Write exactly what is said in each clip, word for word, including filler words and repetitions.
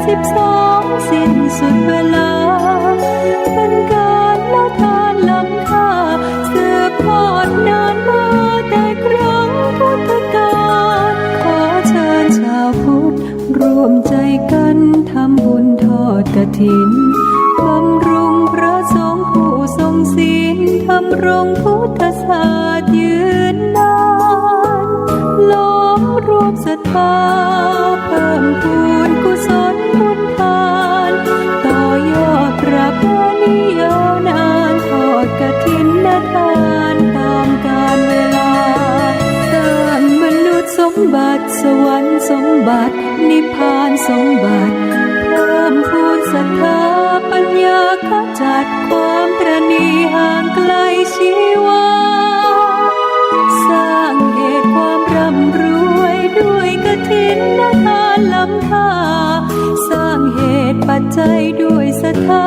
สิบสอง สิ้นสุดเวลา เป็นกาลทานล้ำค่า สืบทอดนานมาแต่ครั้งพุทธกาล ขอเชิญชาวพุทธร่วมใจกันทำบุญทอดกฐิน บำรุงพระสงฆ์ผู้ทรงศีล ดำรงพุทธศาสนายืนนาน ล้อมรวมศรัทธา เพิ่มพูนกุศลบุญทาน ต่อยอดประเพณียาวนาน ทอดกฐินทานตามกาลเวลา สร้างมนุษย์สมบัติ สวรรค์สมบัติ นิพพานสมบัติ เพิ่มพูนศรัทธาปัญญาขจัดความตระหนี่ห่างไกลชีวา สร้างเหตุความร่ำรวยด้วยกฐินทานล้ำค่า สร้างเหตุปัจจัยด้วยศรัทธา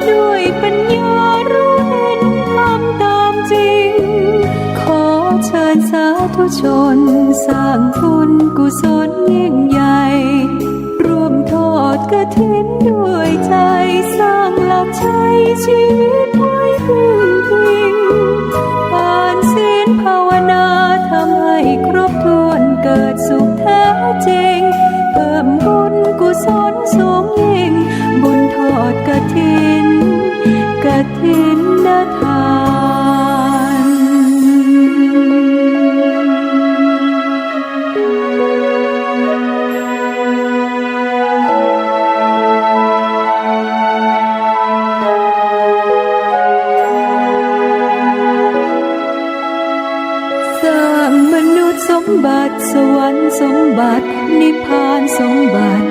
ด้วยปัญญารู้เห็นธรรมตามจริง ขอเชิญสาธุชนสร้างบุญกุศลยิ่งใหญ่ ร่วมทอดกฐินด้วยใจ สร้างหลักชัยชีวิตไว้พึ่งพิง ทานศีลภาวนาทำให้ครบถ้วน เกิดสุขแท้จริง เพิ่มบุญกุศลสูงยิ่ง บุญทอดกฐิน กฐินทาน สร้างมนุษย์สมบัติ สวรรค์สมบัติ นิพพานสมบัติ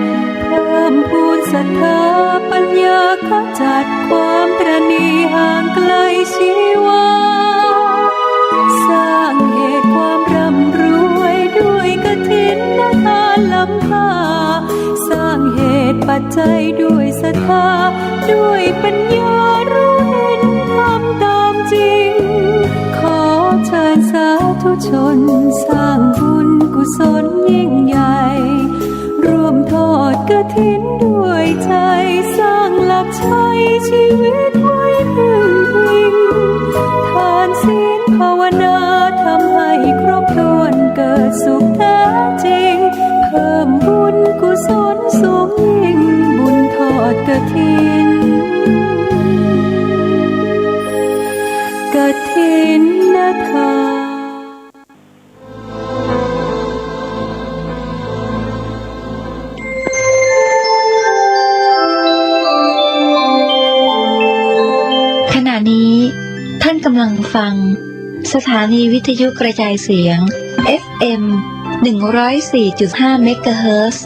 เพิ่มพูนศรัทธาปัญญาขจัดความตระหนี่ห่างไกลชีวา สร้างเหตุความร่ำรวยด้วยกฐินทานล้ำค่า สร้างเหตุปัจจัยด้วยศรัทธา ด้วยปัญญารู้เห็นธรรมตามจริง ขอเชิญสาธุชนสร้างบุญกุศลยิ่งใหญ่ ร่วมทอดกฐินด้วยใจ สร้างหลักชัยชีวิตไว้พึ่งพิง ทานศีลภาวนาทำให้ครบถ้วน เกิดสุขแท้จริง เพิ่มบุญกุศลสูงยิ่ง บุญทอดกฐิน กฐินทาน ขณะนี้ท่านกำลังฟังสถานีวิทยุกระจายเสียง เอฟเอ็ม หนึ่งร้อยสี่จุดห้า เมกะเฮิรตซ์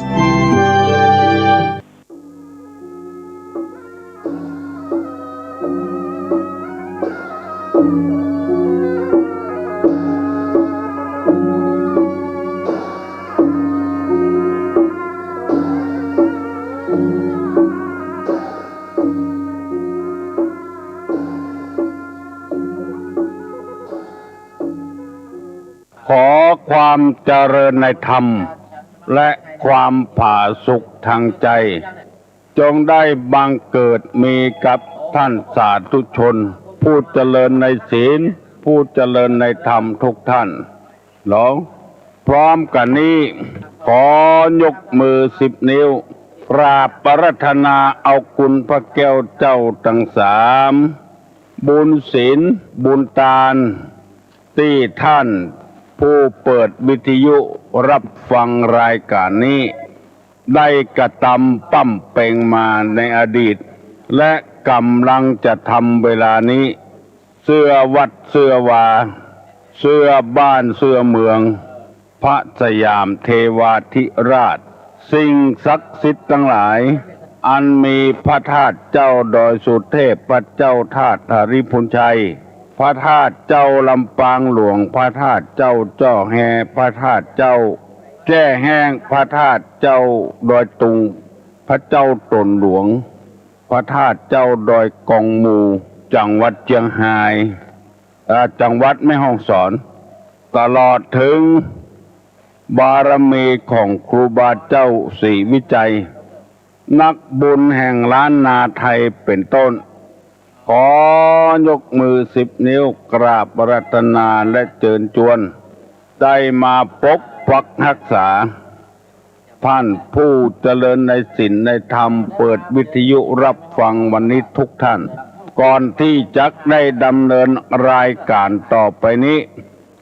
ขอความเจริญในธรรม และความผาสุกทางใจ จงได้บังเกิดมีกับท่านสาธุชน ผู้เจริญในศีล ผู้เจริญในธรรมทุกท่าน ลอง พร้อมกั๋นนี้ ขอยกมือสิบนิ้ว กราบอาราธนาเอาคุณพระแก้วเจ้าตังสาม บุญศีล บุญตาน ตี้ท่านผู้เปิดวิทยุฮับฟังรายก๋านนี้ ได้กระตำปำเป็งมาในอดีต และก่ำลังจะทำเวลานี้ เสื้อวัดเสื้อวา เสื้อบ้านเสื้อเมือง พระสยามเทวาธิราช สิ่งศักดิ์สิทธิ์ตังหลาย อันมีพระธาตุเจ้าดอยสุเทพ พระเจ้าธาตุหริภุญชัย พระธาตุเจ้าลำปางหลวง พระธาตุเจ้าจ้อแฮ พระธาตุเจ้าแจ้แฮ้ง พระธาตุเจ้าดอยตุง พระเจ้าตนหลวง พระธาตุเจ้าดอยกองมู จังหวัดเจียงฮาย เอ่อ จังหวัดแม่ฮ่องสอน ตลอดเถิงบารมีของครูบาเจ้าศรีวิชัย นักบุญแห่งล้านนาไทยเป็นต้น ขอยกมือสิบนิ้วกราบอาราธนาและเจิญจวน ได้มาปกปักฮักษา ท่านผู้เจริญในศีลในธรรม เปิดวิทยุรับฟังวันนี้ทุกท่าน ก่อนตี้จะได้ดำเนินรายการต่อไปนี้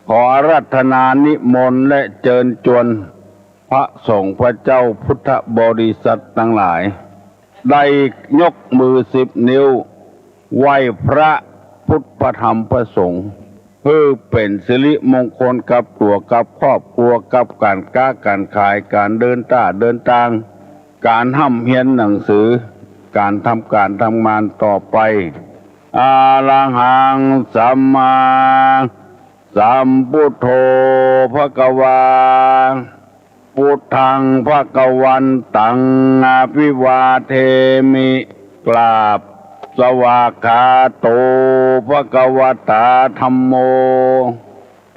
ขออาราธนานิมนต์และเจิญจวน พระสงฆ์พระเจ้าพุทธบริษัทตังหลาย ได้ยกมือสิบนิ้ว ไหว้พระพุทธพระธรรมพระสงฆ์ เพื่อเป๋นสิริมงคลกับตั๋วกับครอบครัว กับก๋านก๊าก๋านขาย ก๋านเดินต้าเดินตาง ก๋านฮ่ำเฮียนหนังสือ ก๋านทำก๋านทำงานต่อไป อะระหังสัมมาสัมพุทโธภะคะวา พุทธังภะคะวันตัง อภิวาเทมิ กราบ สวากขาโต ภะคะวะตา ธัมโม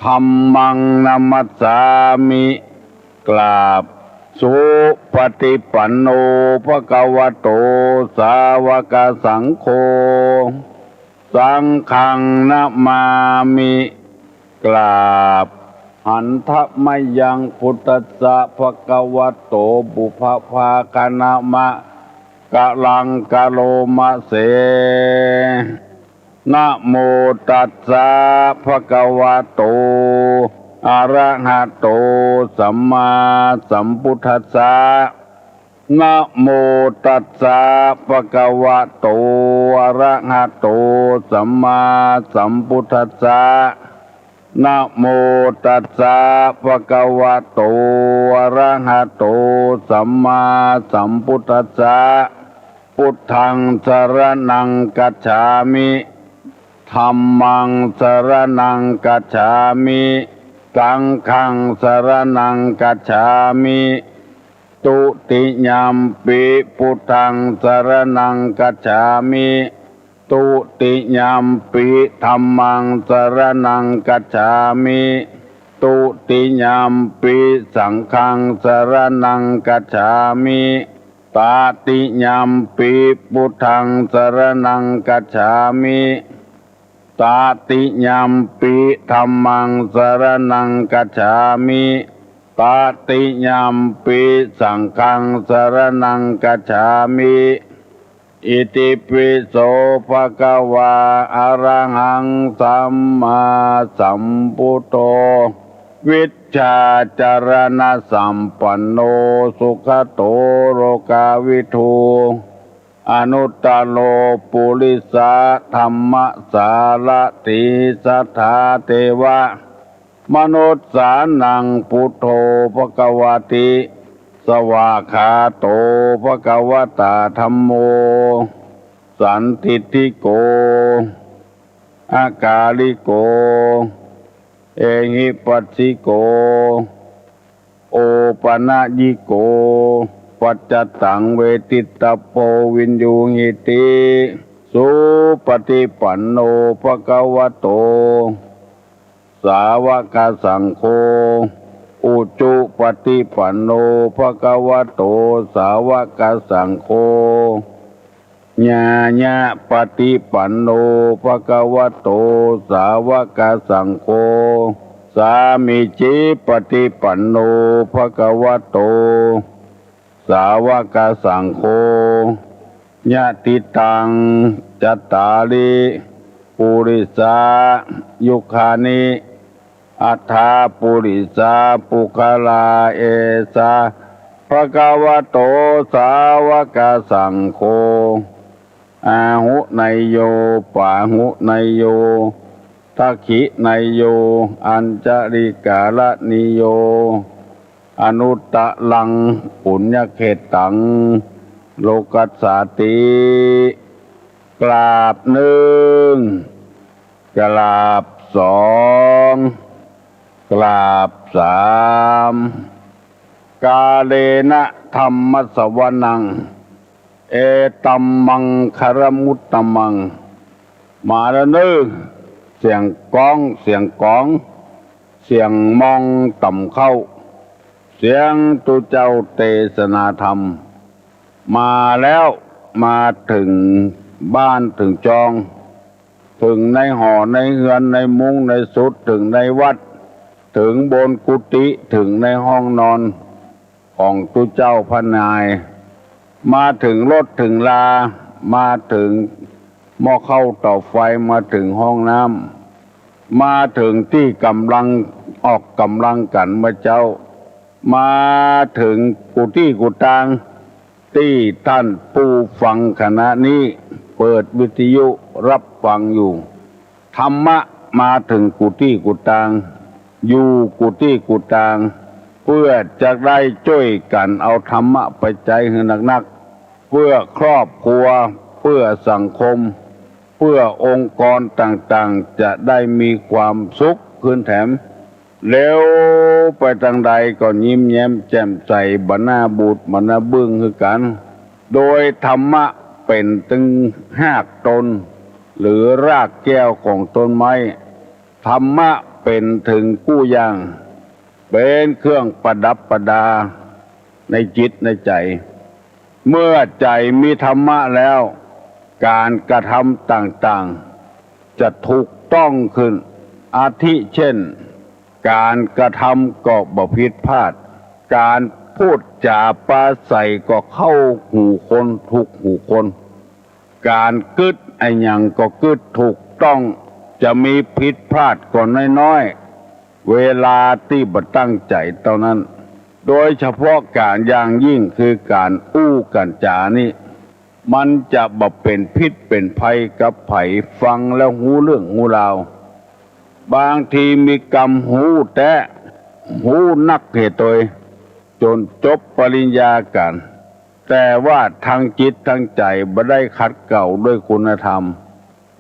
ธัมมัง นะมัสสามิ กราบ สุปะติปันโน ภะคะวะโต สาวกสังโฆ สังฆัง นะมามิ กราบ หันทะมะยัง พุทธัสสะ ภะคะวะโต ปุพพะภาคะนะมะกะลัง กะโรมะเส นะโมตัสสะ ภะคะวะโต อะระหะโต สัมมาสัมพุทธัสสะ นะโมตัสสะ ภะคะวะโต อะระหะโต สัมมาสัมพุทธัสสะ นะโมตัสสะ ภะคะวะโต อะระหะโต สัมมาสัมพุทธัสสะ พุทธัง สะระณัง กัจฉามิ ธัมมัง สะระณัง กัจฉามิ สังฆัง สะระณัง กัจฉามิ ทุติยัมปิ พุทธัง สะระณัง กัจฉามิ ทุติยัมปิ ธัมมัง สะระณัง กัจฉามิ ทุติยัมปิ สังฆัง สะระณัง กัจฉามิ ตติยัมปิ พุทธัง สะระณัง กัจฉามิ ตติยัมปิ ธัมมัง สะระณัง กัจฉามิ ตติยัมปิ สังฆัง สะระณัง กัจฉามิ อิติปิโส ภะคะวา อะระหัง สัมมาสัมพุทโธ วิชชาจารณสัมปันโน สุขะโต โลกาวิทู อนุตตโร ปุริสะธัมมะสารถี สัทธาเทวะ มนุสสานัง พุทโธ ภะคะวะติ สวากขาโต ภะคะวะตา ธัมโม สันทิฏฐิโก อะกาลิโก เอหิปัสสิโก โอปะนะยิโก ปัจจตัง เวทิตตัพโพ วิญญูหิติ สุปะติปันโน ภะคะวะโต สาวกสังโฆ อุจุปะติปันโน ภะคะวะโต สาวกสังโฆ ญาญะปะติปันโน ภะคะวะโต สาวกสังโฆ สามีจิปะติปันโน ภะคะวะโต สาวกสังโฆ ยะถิตัง จัตตาริ ปุริสายุคานิ อัฏฐา ปุริสาปุคคลา เอสา ภะคะวะโต สาวกสังโฆ อาหุเนยโย ปาหุเนยโย ทักขิเนยโย อัญชลีกรณีโย อนุตตรัง ปุญญเขตตัง โลกัสสาติ กราบนึ่ง กราบสอง กราบสาม กาเลนะธัมมะสะวะนัง เอตัมมังคะละมุตตะมัง มาแล้วเน่อ เสียงก๊อง เสียงก๋อง เสียงมองต่ำเข้า เสียงตุ๊เจ้าเตสนาธรรม มาแล้ว มาเถิงบ้านเถิงจอง เถิงในหอในเฮือน ในมุ้งในสุด เถิงในวัด เถิงบนกุฏิ เถิงในห้องนอนของตุ๊เจ้าพระนาย มาเถิงรถเถิงรา มาเถิงหม้อข้าวเต๋าไฟ มาเถิงห้องน้ำ มาเถิงตี้ก่ำลังออกก่ำลังกั๋นเมื่อเจ๊า มาเถิงกู้ตี้กู้ตาง ตี้ต้านผู้ฟังขณะนี้เปิดวิทยุฮับฟังอยู่ ธรรมะมาเถิงกู้ตี้กู้ตาง อยู่กู้ตี้กู้ตาง เปื้อจะได้จ้วยกั๋นเอาธรรมะไปใจ๊หื้อนักๆ เปื้อครอบครัว เปื้อสังคม เปื้อองค์กรต่างๆ จะได้มีความสุขขึ้นแถม เหลียวไปตางใดก็ยิ้มแย้มแจ่มใส บ่หน้าบูดบ่หน้าบึ้งหื้อกั๋น โดยธรรมะเป๋นตึงฮากตน หรือรากแก้วของต้นไม้ ธรรมะเป๋นเถิงกู้ยาง เป๋นเครื่องประดับประดาในจิตในใจ๋ เมื่อใจ๋มีธรรมะแล้ว ก๋านกระทำต่างๆ จะถูกต้องขึ้น อาทิเช่น ก๋านกระทำก็บ่ผิดพลาด ก๋านพูดจ๋าปราศรัยก็เข้าหูคน ถูกหูคน ก๋านกึ๊ดอะหยังก็กึ๊ดถูกต้อง จะมีผิดพลาดก็น้อยๆ เวลาตี้บ่ตั้งใจ๋เต้านั้น โดยเฉพาะก๋านอย่างยิ่งคือก๋านอู้ก๋านจ๋านี้ มันจะบ่เป๋นพิษเป๋นภัยกับใผ ฟังแล้วฮู้เรื่องฮู้ราว บางทีมีกำฮู้แต๊ ฮู้นักเหียโตย จ๋นจบปริญญากั๋น แต่ว่าตางจิตตางใจ๋บ่ได้ขัดเกลาด้วยคุณธรรม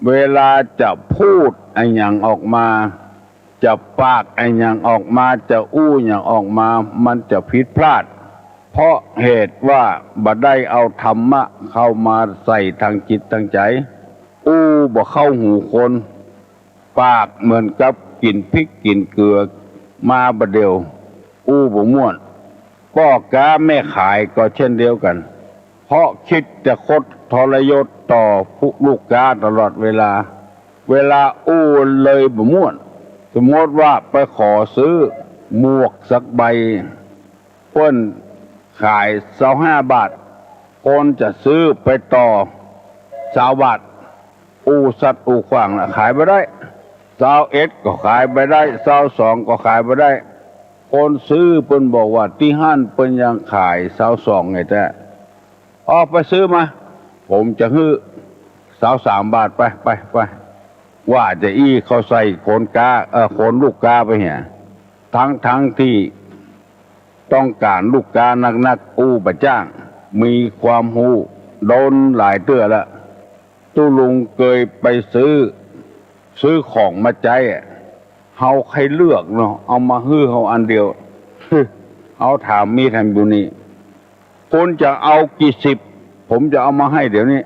เวลาจะพูดอะหยังออกมา จะปากอะหยังออกมา จะอู้หยังออกมา มันจะผิดพลาด เพราะเหตุว่าบ่ได้เอาธรรมะเข้ามาใส่ตางจิตตางใจ๋ อู้บ่เข้าหูคน ปากเหมือนกับกิ๋นพริกกิ๋นเกลือมาบ่าเดี่ยว อู้บ่ม่วน ป้อก๊าแม่ขายก็เช่นเดียวกั๋น เพราะกึ๊ดจะคดทรยศต่อผู้ลูกก๊าตลอดเวลา เวลาอู้เลยบ่ม่วน สมมติว่าไปขอซื้อหมวกสักใบ เปิ้นขายซาวห้าบาท คนจะซื้อไปต่อซาวบาท อู้สัตว์อู้ขวางละ ขายบ่ได้ ซาวเอ็ดก็ขายบ่ได้ ซาวสองก็ขายบ่ได้ คนซื้อเปิ้นบอกว่าตี้หั้นเปิ้นยังขายซาวสองไงแต๊ ออกไปซื้อมา ผมจะหื้อซาวสามบาท ไป ไป ไป ว่าจะอี้เข้าใส่คนก๊า เอ่อ คนลูกก๊าไปเหีย ทั้งๆ ตี้ต้องก๋านลูกก๊านักๆ อู้บ่จ้าง มีความฮู้ โดนหลายเตื้อละ ตุ๊ลุงเกยไปซื้อ ซื้อของมาใจ๊อะ เฮาใค่เลือกเนาะ เอามาหื้อเฮาอันเดียว เฮาถามมีแถมอยู่นี่ คุณจะเอากี่สิบ ผมจะเอามาให้เดี๋ยวนี้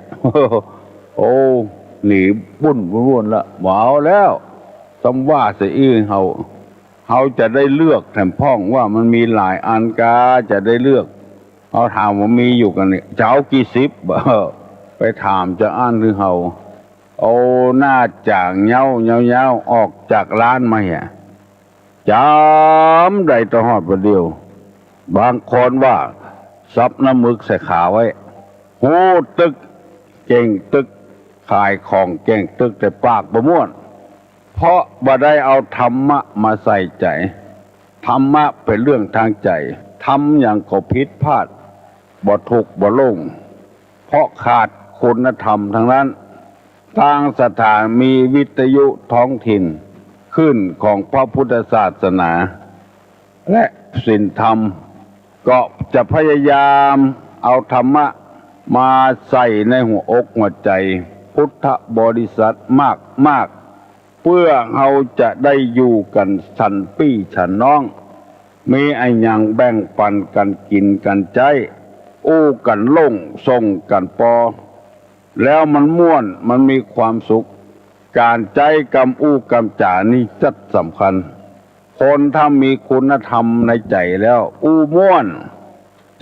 โอ้ หนีบุ้นวุ่นละ บ่เอาแล้ว ซ้ำว่าเสียอี้เฮา เฮาจะได้เลือกแถมพ่องว่ามันมีหลายอันก๊า จะได้เลือก เฮาถามว่ามีอยู่กั๋นนี่ จะเอากี่สิบ ไปถามจาอั้นหื้อเฮา เอาหน้าจ๋างเย้าเย้าๆ ออกจากร้านมาเหีย จ๋ำได้ตลอดบ่าเดี่ยว บางคนว่าซับน้ำมึกใส่ขาไว้ ฮู้ตึก เก่งตึก ขายของเก่งตึก แต่ปากบ่ม่วน เพราะบ่ได้เอาธรรมะมาใส่ใจ๋ ธรรมะเป๋นเรื่องตางใจ๋ ทำหยังก็ผิดพลาด บ่ถูกบ่โล่ง เพราะขาดคุณธรรมตังนั้น ตางสถานีวิทยุท้องถิ่นคลื่นของพระพุทธศาสนา และศีลธรรม ก็จะพยายามเอาธรรมะมาใส่ในหัวอกหัวใจ๋พุทธบริษัทมากๆ เปื้อเฮาจะได้อยู่กั๋นฉันปี้ฉันน้อง มีอะหยังแบ่งปั๋นกั๋นกิ๋นกั๋นใจ๊ อู้กั๋นโล่งส่งกั๋นปอ แล้วมันม่วน มันมีความสุข ก๋านใจ๊กำอู้กำจ๋านี่จัดสำคัญ คนถ้ามีคุณธรรมในใจ๋แล้ว อู้ม่วน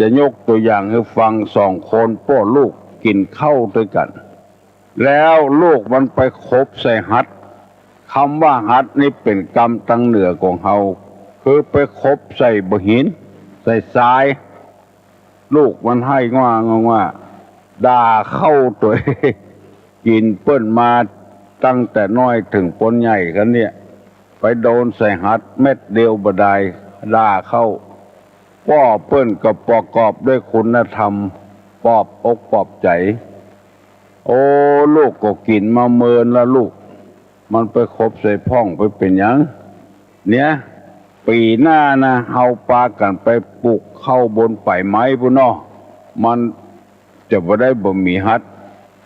จะยกตั๋วอย่างหื้อฟัง สองคนป้อลูกกิ๋นข้าวตวยกั๋น แล้วลูกมันไปขบใส่หัด กำว่าหัดนี่เป๋นกำตางเหนือของเฮา คือไปขบใส่บ่าหิน ใส่ทราย ลูกมันไห้ง่าง่าง่า ด่าข้าวตวย กิ๋นเปิ้นมาตั้งแต่น้อยเถิงปนใหญ่กั๋นเนี่ย ไปโดนใส่หัดเม็ดเดียวบ่ดาย ด่าข้าว ป้อเปิ้นก็ประกอบด้วยคุณธรรม ปลอบอกปลอบใจ๋ โอ้ ลูกก็กิ๋นมาเมินละลูก มันไปขบใส่พ่องไปเป๋นหยัง เนี่ย ปี๋หน้านะ เฮาปากั๋นไปปลูกข้าวบนป่ายไม้ปู้นเนาะ มันจะบ่ได้บ่มีหัด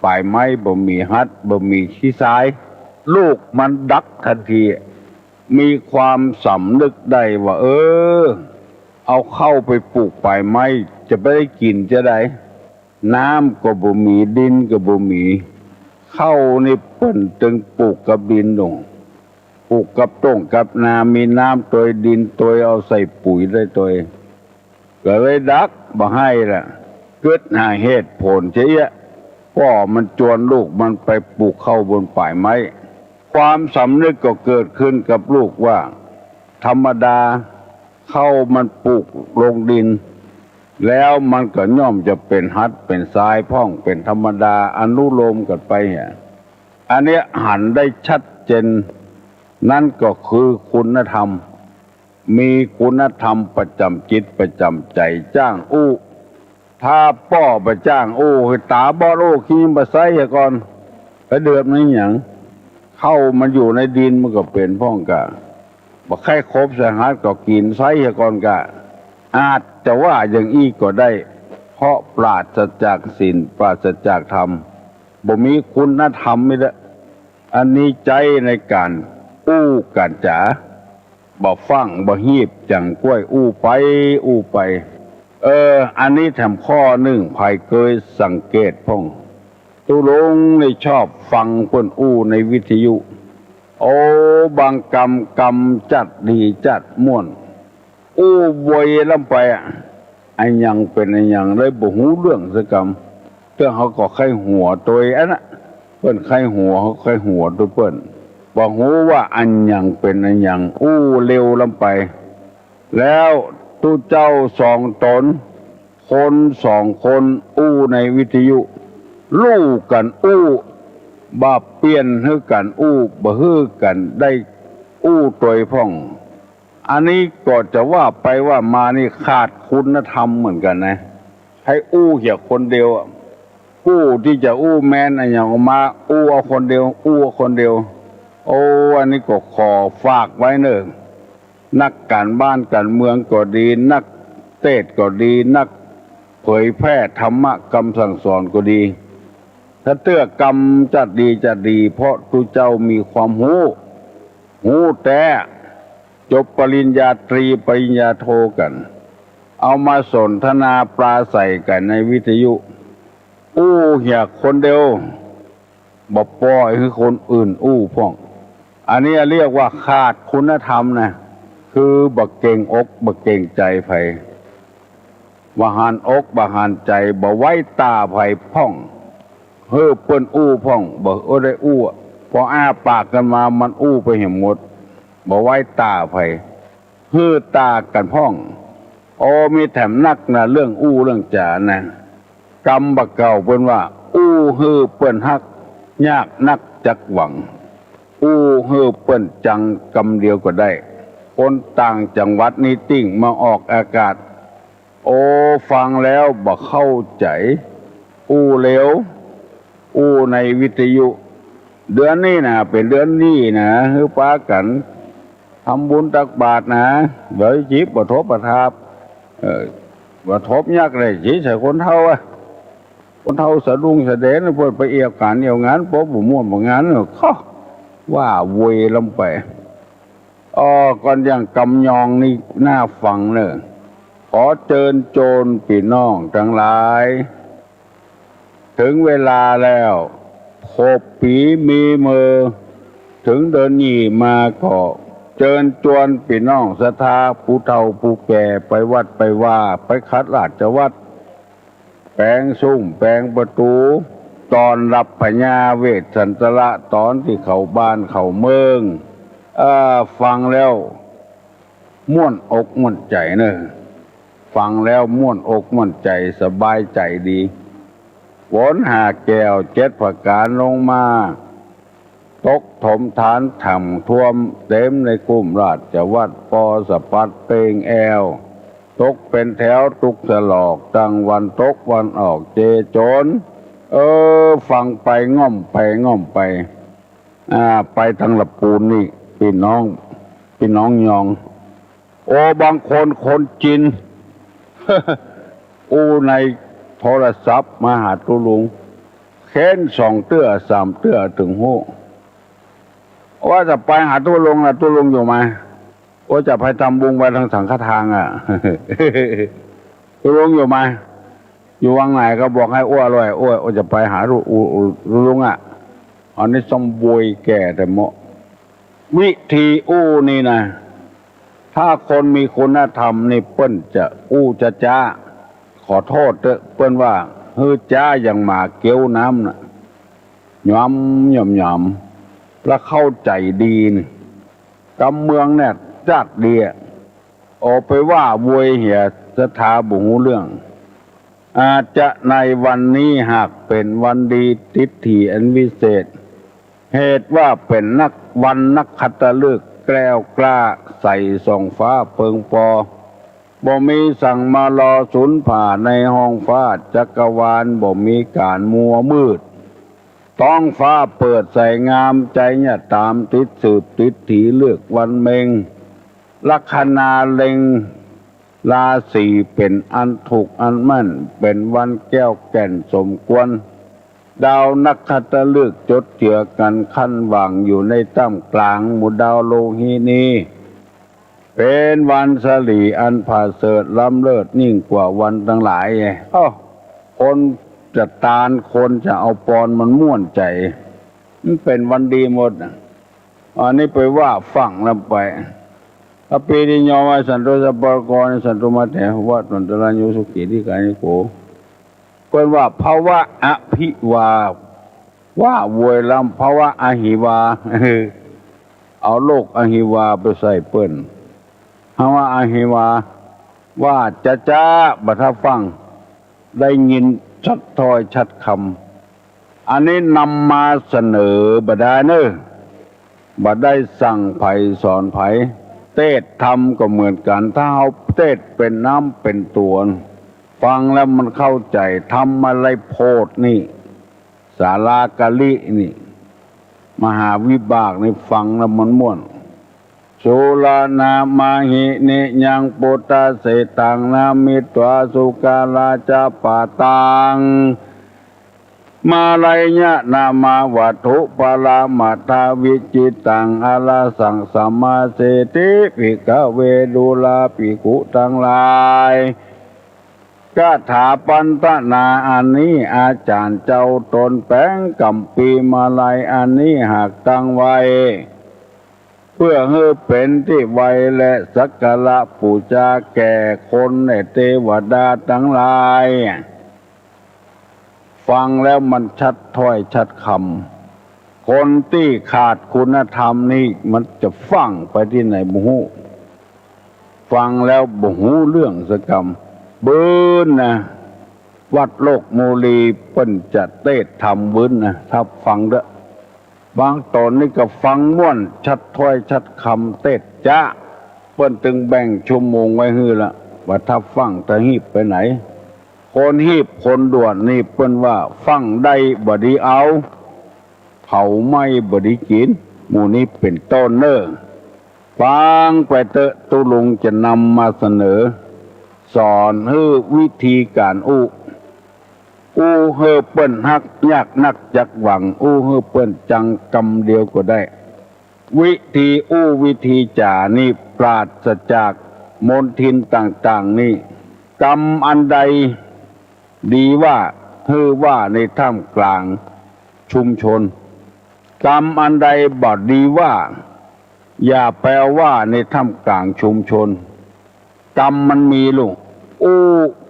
ป่ายไม้บ่มีหัด บ่มีขี้ทราย ลูกมันดักตันที มีความสำนึกได้ว่า เออ เอาข้าวไปปลูกป่ายไม้ จะไปได้กิ๋นจาใด น้ำก็บ่มี ดินก็บ่มี ข้าวนี่เปิ้นตึงปลูกกับดินโน่น ปลูกกับต้งกับนา มีน้ำตวย ดินตวย เอาใส่ปุ๋ยได้ตวย ก็เลยดักบ่หื้อละ กึ๊ดหาเหตุผลเสียเอี้ยะ ป้อมันจวนลูกมันไปปลูกข้าวบนป่ายไม้ ความสำนึกก็เกิดขึ้นกับลูกว่า ธรรมดาข้าวมันปลูกลงดิน แล้วมันก็ย่อมจะเป๋นหัดเป๋นทรายพ่องเป๋นธรรมดา อนุโลมกั๋นไปอะ อันเนี้ยหันได้ชัดเจน นั่นก็คือคุณธรรม มีคุณธรรมประจ๋ำจิตประจ๋ำใจ๋ จ้างอู้ ถ้าป้อบ่จ้างอู้ หื้อต๋าบอดอู้ ขี้บ่ใสเหียก่อน ไปเดือดมันหยัง ข้าวมันอยู่ในดินมันก็เป๋นพ่องกา บ่ใค่ขบใส่หัดก็กิ๋นใสเหียก่อนกา อาจจะว่าอย่างอี้ก็ได้ เพราะปราศจากศีล ปราศจากธรรม บ่มีคุณธรรมนี่แหละ อันนี้ใจ๊ในก๋านอู้ก๋านจ๋า บ่ฟั่งบ่ฮีบ จั่งก้วยอู้ไปอู้ไป เออ อันนี้แถมข้อนึ่ง ใผเกยสังเกตพ่อง ตุ๊ลุงนี่ชอบฟังเปิ้นอู้ในวิทยุ โอ้ บางกำ กำจัดดีจัดม่วน อู้โวยล้ำไปอะ อะหยังเป๋นอะหยังเลยบ่ฮู้เรื่องสักกำ เตื้องเฮาก็ใค่หัวตวยอันน่ะ เปิ้นใค่หัว เฮาใค่หัวตวยเปิ้น บ่ฮู้ว่าอะหยังเป๋นอะหยัง อู้เร็วล้ำไป แล้วตุ๊เจ้าสองต๋น คนสองคนอู้ในวิทยุ ลู่กั๋นอู้ บ่เปลี่ยนหื้อกั๋นอู้ บ่หื้อกั๋นได้อู้ตวยพ่อง อันนี้ก็จะว่าไปว่ามานี่ขาดคุณธรรมเหมือนกั๋นนะ ใค่อู้เหียคนเดียวอะ กู้ตี้จะอู้แมนอะหยังออกมา อู้เอาคนเดียว อู้เอาคนเดียว โอ้ อันนี้ก็ขอฝากไว้เน่อ นักก๋านบ้านก๋านเมืองก็ดี นักเตสน์ก็ดี นักเผยแพร่ธรรมะกำสั่งสอนก็ดี ถ้าเตื้อกำจัดดีจัดดี เพราะตุ๊เจ้ามีความฮู้ ฮู้แต๊ จบปริญญาตรีปริญญาโทกั๋น เอามาสนทนาปราศรัยกั๋นในวิทยุ อู้เหียคนเดียว บ่ปล่อยหื้อคนอื่นอู้พ่อง อันนี้เรียกว่าขาดคุณธรรมนะ คือบ่เกรงอกบ่เกรงใจ๋ใผ บ่หันอกบ่หันใจ๋ บ่ไว้ต้าใผพ่อง หื้อเปิ้นอู้พ่อง บ่ได้อู้ พออ้าปากกั๋นมามันอู้ไปเหียหมด บ่ไว้ต้าใผ หื้อต้ากั๋นพ่อง โอ้ มีแถมนักนะเรื่องอู้เรื่องจ๋านะ กำบ่าเก่าเปิ้นว่า อู้หื้อเปิ้นฮัก ยากนักจักหวัง อู้หื้อเปิ้นจังกำเดียวก็ได้ คนต่างจังหวัดนี้ติ่งมาออกอากาศ โอ้ ฟังแล้วบ่เข้าใจ๋ อู้เร็ว อู้ในวิทยุ เดือนนี้นะ เป๋นเดือนนี้นะ หื้อปากั๋นทำบุญตักบาตรนะ บ่จิบบ่ทบบ่ทาบ เออ บ่ทบยักษ์ได้จิใส่คนเฒ่าอะ คนเฒ่าสะดุ้งสะเดน เปิ้นไปเอี่ยวก๋านเอี่ยวงาน ปบบ่ม่วนบ่งาน เออ ข้อ ว่าโวยล้ำไป อ้อ ก่อนอย่างกำยองนี่น่าฟังเน่อ ขอเจิญจวนปี้น้องตังหลาย เถิงเวลาแล้ว ครบปี๋มีเมอ เถิงเดือนนี้มาก็ เจิญจวนปี้น้องศรัทธา ผู้เฒ่าผู้แก่ ไปวัดไปวา ไปขัดราชวัตร แป๋งซุ่มแป๋งประตู๋ ต้อนฮับพญาเวสสันตระ ต๋อนตี้เข้าบ้านเข้าเมือง เอ่อ ฟังแล้วม่วนอกม่วนใจ๋เนาะ ฟังแล้วม่วนอกม่วนใจ๋ สบายใจ๋ดี ฝนห้าแก้วเจ็ดประก๋านลงมา ตกถมถานถ่ำท่วม เต๋มในคุ้มราชวัตร ปอสะปัดเป่งแอว ตกเป๋นแถวตุ๊กสะหลอก ตังวันตกวันออกเจโจน เออ ฟังไปง่อมไปง่อมไป อ่า ไปตังละปูนนี่ ปี้น้อง ปี้น้องยอง โอ้ บางคนคนจีน อู้ในโทรศัพท์มาหาตุ๊ลุง เค้นสองเตื้อสามเตื้อเถิงฮู้ ว่าจะไปหาตุ๊ลุงนะ ตุ๊ลุงอยู่ไหม ว่าจะไปทำบุญไปตังสังฆทานอะ ตุ๊ลุงอยู่ไหม อยู่วังไหน ก็บอกให้อั้วลวย อั้ว อั้วจะไปหาตุ๊ ตุ๊ ตุ๊ลุงอะ อันนี้ต้องบวยแก่แต่เหมาะ วิธีอู้นี่นะ ถ้าคนมีคุณธรรมนี่เปิ้นจะอู้จ๊าๆ ขอโต้ษเต๊อะ เปิ้นว่า หื้อจ๊าอย่างหมาเกี้ยวน้ำน่ะ หยามหยามหยาม แล้วเข้าใจ๋ดีนี่ กำเมืองเนี่ยจ๊าดดีอะ ออกไปว่าโวยเหียศรัทธาบ่ฮู้เรื่อง อาจจะในวันนี้หากเป๋นวันดีทิฏฐิอันวิเศษ เหตุว่าเป๋นนักวันนักขัตฤกษ์แกล้วกล้าใสส่องฟ้าเปิงปอ บ่มีสังมารอสูญผ่าในห้องฟ้าจักรวาล บ่มีก๋านมัวมืด ท้องฟ้าเปิดใสงาม ใจ๋เยียะต๋ามติดสืบทิฏฐิฤกษ์วันเม็ง ลัคนาเล็ง ราศีเป๋นอันถูกอันแม่น เป๋นวันแก้วแก่นสมควร ดาวนักขัตฤกษ์จดเจือกั๋นขั้นหว่างอยู่ในต้ามก๋างหมู่ดาวโลหินี เป๋นวันสลีอันผาเสริฐล้ำเลิศยิ่งกว่าวันตังหลาย เอ้า คนจะตาน คนจะเอาปอนมันม่วนใจ๋ มันเป๋นวันดีหมดน่ะ อันนี้ไปว่าฟั่งแล้วไป พระปีติยอมว่าสันตุสัพพะกร สันตุมาเตภวัตวันตรายโยสุขีทีฆายุโก เปิ้นว่าภวะอภิวา ว่าโวยล้ำ ภวะอหิวา เอาโรคอหิวาไปใส่เปิ้น ภวะอหิวา ว่าจ๊าๆ บ่ทับฟั่ง ได้ยินชัดถ้อยชัดคำ อันนี้นำมาเสนอบ่ดายเน่อ บ่ได้สั่งใผสอนใผ เตสน์ธรรมก็เหมือนกั๋น ถ้าเฮาเตสน์เป๋นน้ำเป๋นตั๋ว ฟังแล้วมันเข้าใจ๋ ธรรมะไรโพธิ์นี่ สาลากะลินี่ มหาวิบากนี่ ฟังแล้วมันม่วน สุรานามาหิ นิยังปุตตะเศรษฐัง นามิตวาสุกาลาจะปะตัง มาลัยยะนามาวัตถุปะละมัตถาวิจิตตัง อะระสังสมาเสติ ภิกขะเว ดูราภิกขุตังหลาย คาถาปัณฑนาอันนี้ อาจ๋ารย์เจ้าต๋นแป๋งก๋ำปีมาลัยอันนี้หากตั้งไว้ เปื้อหื้อเป๋นตี้ไหว้และสักการะปู๋จาแก่คนและเตวดาตังหลาย ฟังแล้วมันชัดถ้อยชัดคำ คนตี้ขาดคุณธรรมนี่มันจะฟั่งไปตี้ไหนบ่ฮู้ ฟังแล้วบ่ฮู้เรื่องสักกำ เบิ่นนะ วัดโลกโมลีเปิ้นจะเตสน์ธรรมเบิ่นนะ ถ้าฟังเต๊อะ บางต๋อนนี่ก็ฟังม่วน ชัดถ้อยชัดคำ เตสน์จ๊า เปิ้นตึงแบ่งชั่วโมงไว้หื้อละ ว่าถ้าฟั่งถ้าฮีบไปไหน คนฮีบคนด่วนนี่เปิ้นว่าฟั่งได้บ่ดีเอา เผาไหม้บ่ดีกิ๋น หมู่นี้เป๋นต้นเน่อ ฟังไปเต๊อะ ตุ๊ลุงจะนำมาเสนอ สอนหื้อวิธีก๋านอู้ อู้หื้อเปิ้นฮักยากนักจักหวัง อู้หื้อเปิ้นจังกำเดียวก็ได้ วิธีอู้วิธีจ๋านี่ปราศจากมลทินต่างๆ นี่ กำอันใดดีว่า หื้อว่าในท่ามกลางชุมชน กำอันใดบ่ดีว่า อย่าไปเอาว่าในท่ามกลางชุมชน กรรมมันมีลูก อู้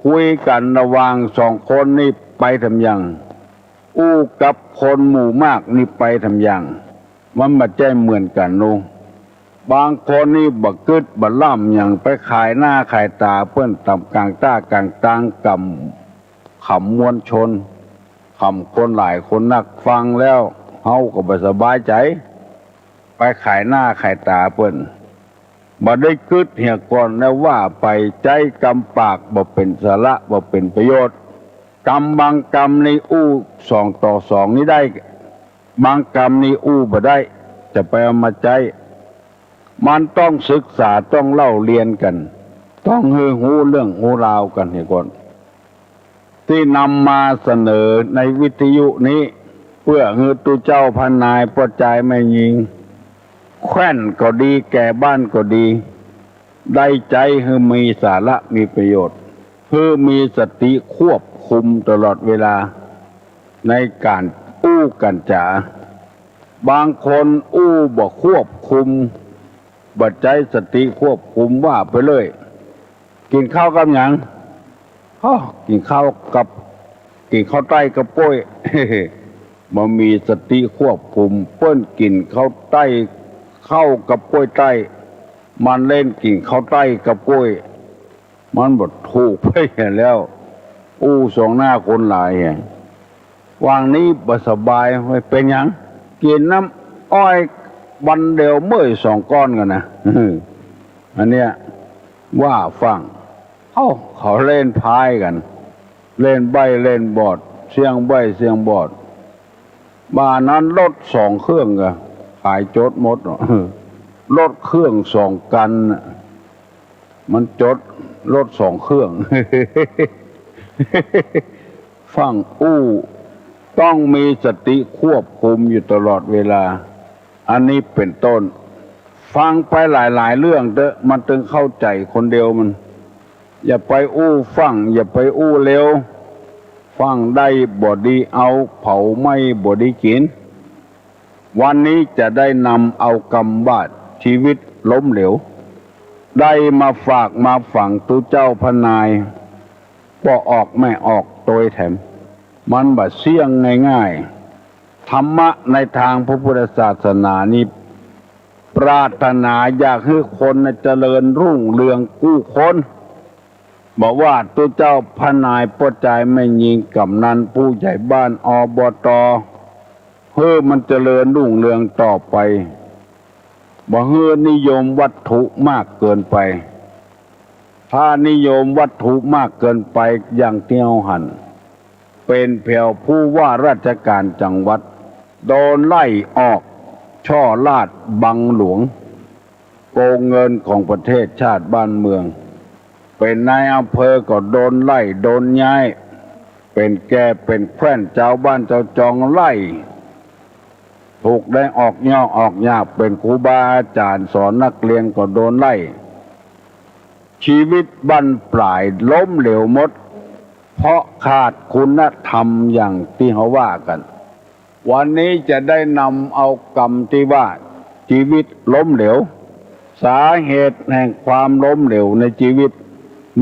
คุยกั๋นระหว่างสองคนนี่ไปทำยัง อู้กับคนหมู่มากนี่ไปทำยัง มันบ่ใจ้เหมือนกั๋นลูก บางคนนี่บ่กึ๊ดบ่ล่ำหยัง ไปขายหน้าขายต๋าเปิ้นต๋ามก๋างต้ากลางตาง ก๋ำ ขำมวลชน ขำคนหลายคนนัก ฟังแล้วเฮาก็บ่สบายใจ๋ ไปขายหน้าขายต๋าเปิ้น บ่ได้กึ๊ดเหียก่อน แล้วว่าไป ใจ๊กำปากบ่เป๋นสาระ บ่เป๋นประโยชน์ กำบางกำนี่อู้สองต่อสองนี่ได้ บางกำนี่อู้บ่ได้ จะไปเอามาใจ๊ มันต้องศึกษา ต้องเล่าเรียนกั๋น ต้องหื้อฮู้เรื่องฮู้ราวกั๋นเหียก่อน ตี้นำมาเสนอในวิทยุนี้ เปื้อหื้อตุ๊เจ้าพระนายป้อจายแม่ญิง แคว่นก็ดี แก่บ้านก็ดี ได้ใจ๊หื้อมีสาระมีประโยชน์ หื้อมีสติควบคุมตลอดเวลา ในก๋านอู้ก๋านจ๋า บางคนอู้บ่ควบคุม บ่ใจ๊สติควบคุม ว่าไปเลย กิ๋นข้าวกับหยัง อ้อ กิ๋นข้าวกับ กิ๋นข้าวใต้กับก้วย บ่มีสติควบคุม เปิ้นกิ๋นข้าวใต้ ข้าวกับก้วยใต้ มันเล่นกิ๋นข้าวใต้กับก้วย มันบ่ถูกไปแล้ว อู้สองหน้าคนหลายแหง ว่างนี้บ่สบาย เป๋นหยัง กิ๋นน้ำอ้อยวันเดียวเมื่อยสองก้อนกั๋นนะ อันเนี้ย ว่าฟั่ง เอ้า เขาเล่นไพ่กั๋น เล่นใบ้เล่นบอด เสี่ยงใบ้เสี่ยงบอด บ่านั้นรถสองเครื่องอะ ขายจดหมดเนาะ รถเครื่องสองคันน่ะ มันจดรถสองเครื่อง ฟั่งอู้ ต้องมีสติควบคุมอยู่ตลอดเวลา อันนี้เป๋นต้น ฟังไปหลายๆ เรื่องเต๊อะ มันตึงเข้าใจ๋คนเดียวมัน อย่าไปอู้ฟั่ง อย่าไปอู้เร็ว ฟั่งได้บ่ดีเอา เผาไหม้บ่ดีกิ๋น วันนี้จะได้นำเอากำว่าชีวิตล้มเหลว ได้มาฝากมาฝังตุ๊เจ้าพระนาย ป้อออกแม่ออกตวยแถม มันบ่เสี้ยงง่ายๆ ธรรมะในตางพระพุทธศาสนานี้ ปรารถนาอยากหื้อคนน่ะเจริญรุ่งเรืองกู้คน บ่ว่าตุ๊เจ้าพระนายป้อจายแม่ญิง กำนัน ผู้ใหญ่บ้าน อบต หื้อมันเจริญรุ่งเรืองต่อไป บ่หื้อนิยมวัตถุมากเกินไป ถ้านิยมวัตถุมากเกินไป อย่างตี้เฮาหัน เป๋นแผวผู้ว่าราชก๋านจังหวัด โดนไล่ออก ช่อราชบังหลวง โกงเงินของประเทศชาติบ้านเมือง เป๋นนายอำเภอก็โดนไล่ โดนย้าย เป๋นแก่เป๋นแคว่น จาวบ้านจาวจองไล่ ถูกได้ออกยอกออกยาก เป๋นครูบาอาจ๋ารย์สอนนักเรียนก็โดนไล่ ชีวิตบั้นปลายล้มเหลวหมด เพราะขาดคุณธรรมอย่างตี้เฮาว่ากั๋น วันนี้จะได้นำเอากำตี้ว่าชีวิตล้มเหลว สาเหตุแห่งความล้มเหลวในชีวิต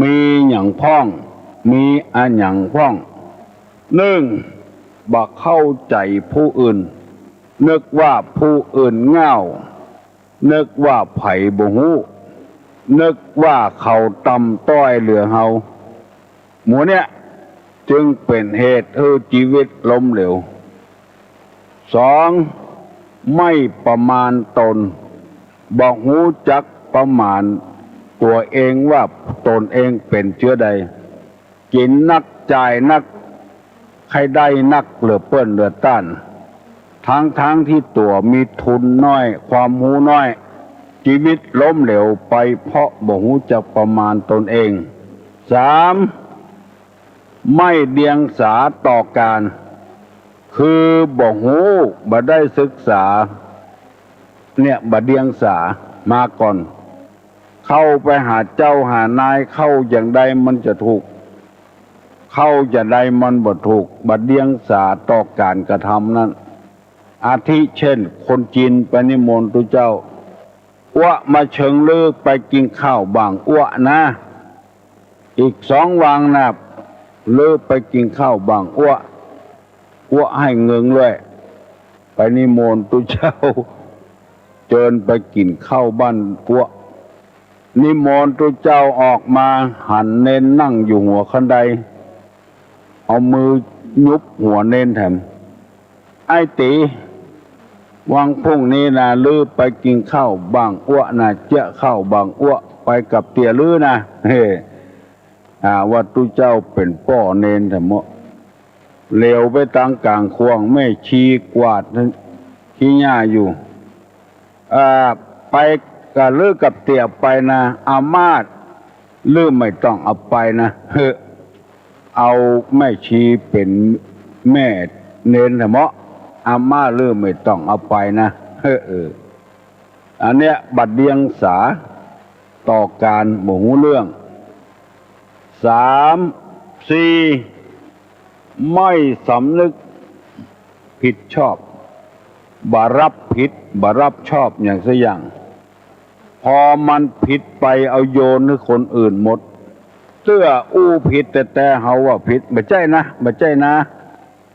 มีหยังพ่อง มีอะหยังพ่อง นึ่ง บ่เข้าใจ๋ผู้อื่น นึกว่าผู้อื่นง่าว นึกว่าใผบ่ฮู้ นึกว่าเขาต่ำต้อยเหลือเฮา หมู่เนี้ยจึงเป๋นเหตุหื้อชีวิตล้มเหลว สอง ไม่ประมาณตน บ่ฮู้จักประมาณตั๋วเองว่าตนเองเป๋นเจื้อใด กิ๋นนักจ่ายนัก ใค่ได้นักเหลือเปิ้นเหลือต้าน ทั้งๆ ตี้ตั๋วมีทุนน้อย ความฮู้น้อย ชีวิตล้มเหลวไปเพราะบ่ฮู้จักประมาณตนเอง สาม ไม่เดียงสาต่อก๋าน คือบ่ฮู้ บ่ได้ศึกษา เนี่ย บ่เดียงสามาก่อน เข้าไปหาเจ้าหานาย เข้าอย่างใดมันจะถูก เข้าอย่างใดมันบ่ถูก บ่เดียงสาต่อก๋านกระทำนั้น อาทิเช่น คนจีนไปนิมนต์ตุ๊เจ้า อั้วมาเชิงลือไปกิ๋นข้าวบ้างอั้วนะ อีกสองวันนะ ลือไปกิ๋นข้าวบ้างอั้ว อั้วหื้อเงินด้วย ไปนิมนต์ตุ๊เจ้า เจิญไปกิ๋นข้าวบ้านอั้ว นิมนต์ตุ๊เจ้าออกมา หันเณรนั่งอยู่หัวคันได เอามือหยุบหัวเณรแถม ไอ้ตี๋ วันพรุ่งนี้นะ ลือไปกิ๋นข้าวบ้างอั้วนะ เจ๊ยะข้าวบ้างอั้ว ไปกับเตี้ยลือนะ เฮ้ อ่า ว่าตุ๊เจ้าเป๋นป้อเณรแถมเนาะ เหลียวไปตางก๋างขว้าง แม่ชีกวาดขี้หญ้าอยู่ อ่า ไปกับลือกับเตี้ยไปนะ อาม่าลือไม่ต้องเอาไปนะ เฮ้อ เอาแม่ชีเป๋นแม่เณรแถมเนาะ อาม่าลือไม่ต้องเอาไปนะ เฮ้อ เออ อันเนี้ยบ่เดียงสาต่อก๋านบ่ฮู้เรื่อง สาม สี่ ไม่สำนึกผิดชอบ บ่รับผิด บ่รับชอบหยังสักอย่าง พอมันผิดไปเอาโยนหื้อคนอื่นหมด เตื้ออู้ผิดแต๊ๆ เฮาว่าผิด บ่ใจ้นะ บ่ใจ้นะ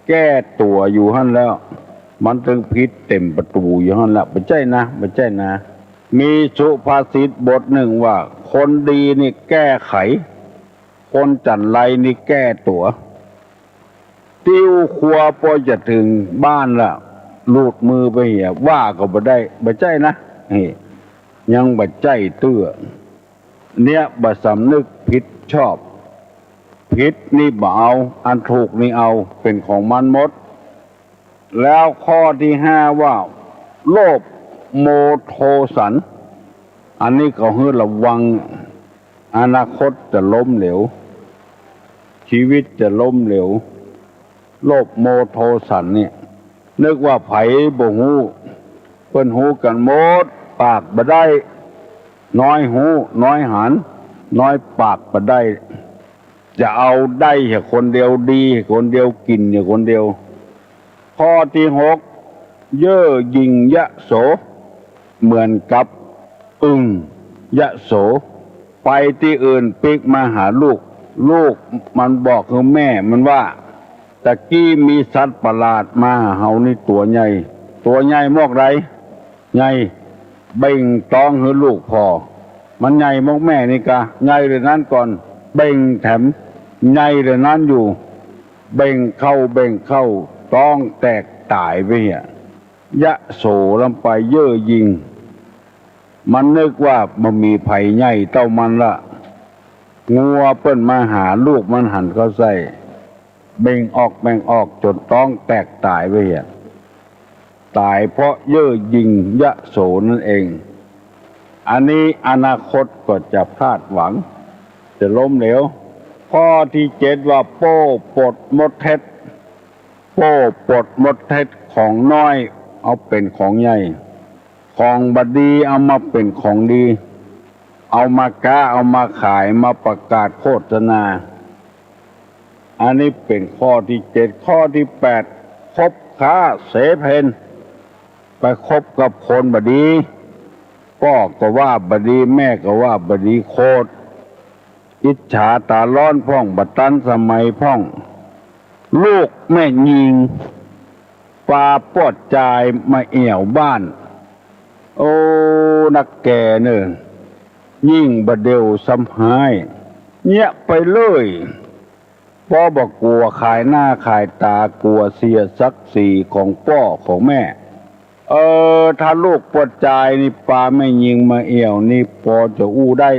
แก้ตั๋วอยู่หั้นแล้ว มันตึงผิดเต็มประตู๋อยู่หั้นแหละ บ่ใจ้นะ บ่ใจ้นะ มีสุภาษิตบทนึ่งว่า คนดีนี่แก้ไข คนจั่นไรนี่แก้ตั๋ว ติ้วครัวปอจะเถิงบ้านละ หลุดมือไปเหีย ว่าก็บ่ได้ บ่ใจ้นะ นี่ ยังบ่ใจ้เตื้อ เนี่ยบ่สำนึกผิดชอบ ผิดนี่บ่เอา อันถูกนี่เอา เป๋นของมันหมด แล้วข้อที่ห้าว่า โลภโมโทสัน อันนี้ก็หื้อระวัง อนาคตจะล้มเหลว ชีวิตจะล้มเหลว โลภโมโทสันเนี่ย นึกว่าใผบ่ฮู้ เปิ้นฮู้กั๋นหมด ปากบ่ได้ น้อยฮู้ น้อยหัน น้อยปากบ่ได้ จะเอาได้แค่คนเดียว ดีแค่คนเดียว กิ๋นแค่คนเดียว ข้อที่หก เย่อหยิ่งยโส เหมือนกับอึ่งยโส ไปตี้อื่นปิ๊กมาหาลูก ลูกมันบอกหื้อแม่มันว่า ตะกี้มีสัตว์ประหลาดมาหาเฮานี่ตั๋วใหญ่ ตั๋วใหญ่มอกใด ใหญ่ เบ่งต๊องหื้อลูกผ่อ มันใหญ่มอกแม่นี่กา ใหญ่เหลือนั้นก่อน เบ่งแถม ใหญ่เหลือนั้นอยู่ เบ่งเข้า เบ่งเข้า ต๊องแตกต๋ายไปเหีย ยโสลำไปเย่อหยิ่ง มันนึกว่าบ่มีใผใหญ่เต้ามันละ งัวเปิ้นมาหาลูกมันหันเข้าใส่ เบ่งออก เบ่งออก จ๋นต๊องแตกต๋ายไปเหีย ต๋ายเพราะเย่อหยิ่งยโสนั่นเอง อันนี้อนาคตก็จะพลาดหวัง จะล้มเหลว ข้อที่เจ็ดว่าโป้ปดมดเท็จ โป้ปดมดเท็จ ของน้อยเอาเป๋นของใหญ่ ของบ่ดีเอามาเป๋นของดี เอามาก๊า เอามาขาย มาประกาศโฆษณา อันนี้เป๋นข้อที่เจ็ด ข้อที่แปด คบค้าเสเพณ ไปคบกับคนบ่ดี ป้อก็ว่าบ่ดี แม่ก็ว่าบ่ดี โขด อิจฉาต๋าร้อนพ่อง บ่ตันสมัยพ่อง ลูกแม่ญิง ปาป้อจายมาแอ่วบ้าน โอ้ นักแก่เน่อ ยิ่งบ่าเดี่ยวซ้ำฮ้าย เยียะไปเลย ป้อบ่กั๋วขายหน้าขายต๋า กั๋วเสียศักดิ์ศรีของป้อของแม่ เออ ถ้าลูกป้อจายนี่ปาแม่ญิงมาแอ่วนี่ ปอจะอู้ได้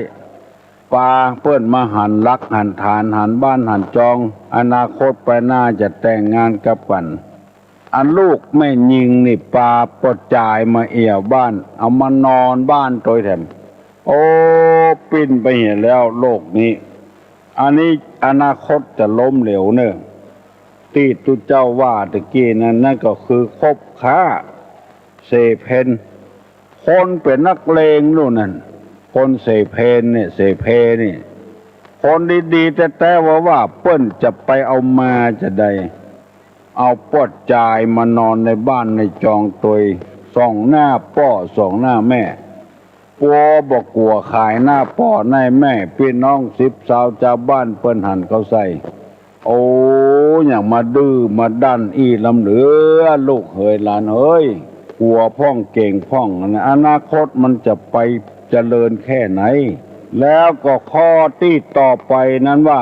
ปาเปิ้นมาหันหลักหันฐาน หันบ้านหันจอง อนาคตไปหน้าจะแต่งงานกับกั๋น อันลูกแม่ญิงนี่ปาป้อจายมาแอ่วบ้าน เอามานอนบ้านตวยแถม โอ้ ปิ้นไปเหียแล้วโลกนี้ อันนี้อนาคตจะล้มเหลวเน่อ ตี้ตุ๊เจ้าว่าตะกี้นั้น นั่นก็คือคบค้าเสเพณ คนเป๋นนักเลงนู่นนั่น คนเสเพณเนี่ย เสเพนี่ คนดีๆ แต๊ๆ ว่าๆ เปิ้นจะไปเอามาจาใด เอาป้อจายมานอนในบ้านในจองตวย ส่องหน้าป้อส่องหน้าแม่ ปัวบ่กั๋วขายหน้าป้อหน้าแม่ ปี้น้องสิบซาวจาวบ้านเปิ้นหันเข้าใส่ โอ้ อย่างมาดื้อมาด้านอี้ลำเหลือ ลูกเหยหลานเหย กั๋วพ่องเก๋งพ่องนะ อนาคตมันจะไปเจริญแค่ไหน แล้วก็ข้อตี้ต่อไปนั้นว่า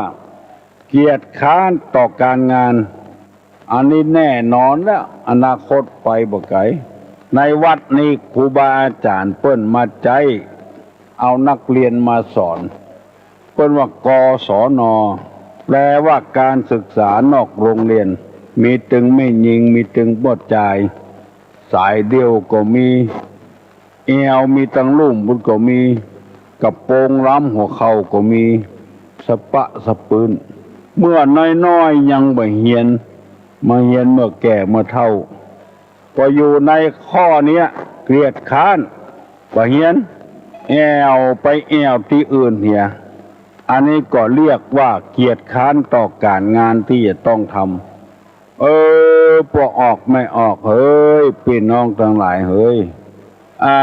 เกียจคร้านต่อก๋านงาน อันนี้แน่นอนแล้ว อนาคตไปบ่ไก๋ ในวัดนี้ครูบาอาจ๋ารย์เปิ้นมาใจ๊ เอานักเรียนมาสอน เปิ้นว่า กศน แปลว่าก๋านศึกษานอกโฮงเฮียน มีตึงแม่ญิง มีตึงป้อจาย สายเดี่ยวก็มี แอ่วมีตังลุ่มปุ้นก็มี กระโปรงล้ำหัวเข่าก็มี สะปะสะปื้น เมื่อน้อยๆ ยังบ่เฮียน มาเฮียนเมื่อแก่เมื่อเฒ่า ก็อยู่ในข้อเนี้ย เกียจคร้าน บ่เฮียน แอ่วไปแอ่วตี้อื่นเหีย อันนี้ก็เรียกว่าเกียจคร้านต่อก๋านงานตี้จะต้องทำ เออ ป้อออกแม่ออกเหย ปี้น้องตังหลายเหย อ่า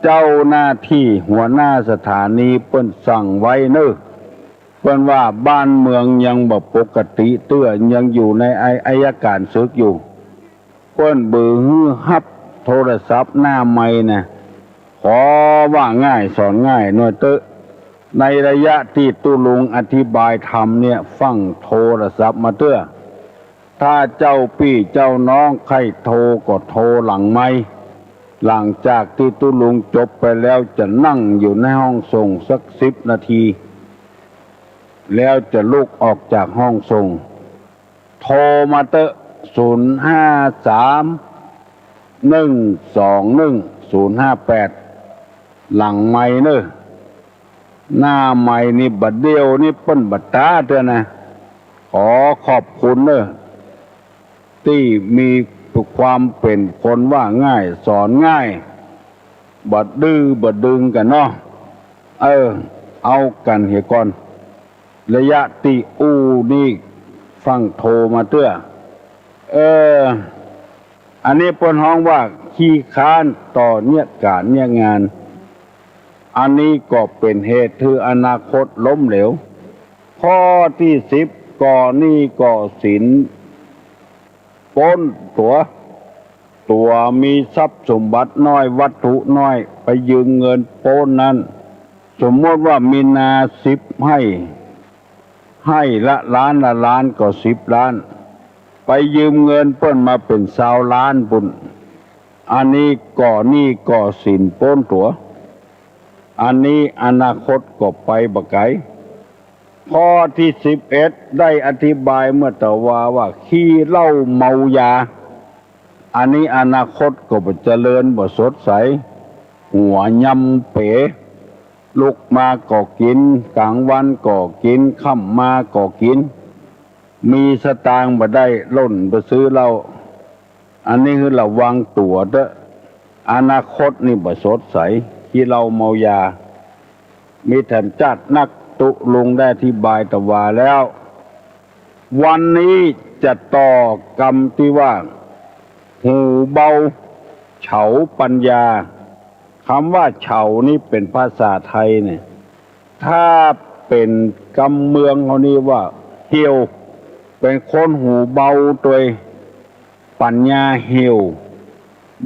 เจ้าหน้าตี้หัวหน้าสถานีเปิ้นสั่งไว้เน่อ เปิ้นว่าบ้านเมืองยังบ่ปกติเตื้อ ยังอยู่ในอัย อัยก๋านศึกอยู่ เปิ้นบ่หื้อฮับโทรศัพท์หน้าไมค์นะ ขอว่าง่ายสอนง่ายหน่อยเต๊อะ ในระยะตี้ตุ๊ลุงอธิบายธรรมเนี่ย ฟั่งโทรศัพท์มาเตื้อ ถ้าเจ้าปี้เจ้าน้องใค่โทรก็โทรหลังไมค์ หลังจากตี้ตุ๊ลุงจบไปแล้วจะนั่งอยู่ในห้องส่งสักสิบนาที แล้วจะลุกออกจากห้องส่ง โทรมาเต๊อะ ศูนย์ห้าสาม หนึ่งสองหนึ่ง ศูนย์ห้าแปด หลังไมค์เน่อ หน้าไมค์นี่บ่าเดี่ยวนี้เปิ้นบ่ต๋าเตื้อนะ ขอขอบคุณเน่อ ตี้มีความเป๋นคนว่าง่ายสอนง่าย บ่ดื้อบ่ดึงกั๋นเนาะ เออ เอากั๋นเหียก่อน ระยะตี้อู้นี่ฟั่งโทรมาเตื้อ เออ อันนี้เปิ้นฮ้องว่าขี้คร้านต่อเยียะก๋านเยียะงาน อันนี้ก็เป๋นเหตุหื้ออนาคตล้มเหลว ข้อตี้สิบ ก่อหนี้ก่อสินป๊นตั๋ว ตั๋วมีทรัพย์สมบัติน้อย วัตถุน้อย ไปยืมเงินป๊นนั้น สมมติว่ามีนาสิบไฮ่ ไฮ่ละล้านละล้านก็สิบล้าน ไปยืมเงินเปิ้นมาเป๋นซาวล้านปุ้น อันนี้ก่อหนี้ก่อสินป๊นตั๋ว อันนี้อนาคตก็ไปบ่ไก๋ ข้อตี้สิบเอ็ด ได้อธิบายเมื่อตะวาว่า ขี้เหล้าเมายา อันนี้อนาคตก็บ่เจริญบ่สดใส หัวยำเป๋ ลุกมาก็กิ๋น ก๋างวันก็กิ๋น ค่ำมาก็กิ๋น มีสตางค์บ่ได้ล่นไปซื้อเหล้า อันนี้หื้อระวังตั๋วเต๊อะ อนาคตนี่บ่สดใส ขี้เหล้าเมายา มีแถมจ๊าดนัก ตุ๊ลุงได้อธิบายตะวาแล้ว วันนี้จะต่อกำตี้ว่า หูเบาเฉาปัญญา กำว่าเฉานี่เป๋นภาษาไทยเนี่ย ถ้าเป๋นกำเมืองเฮานี่ว่าเหี่ยว เป๋นคนหูเบาตวย ปัญญาเหี่ยว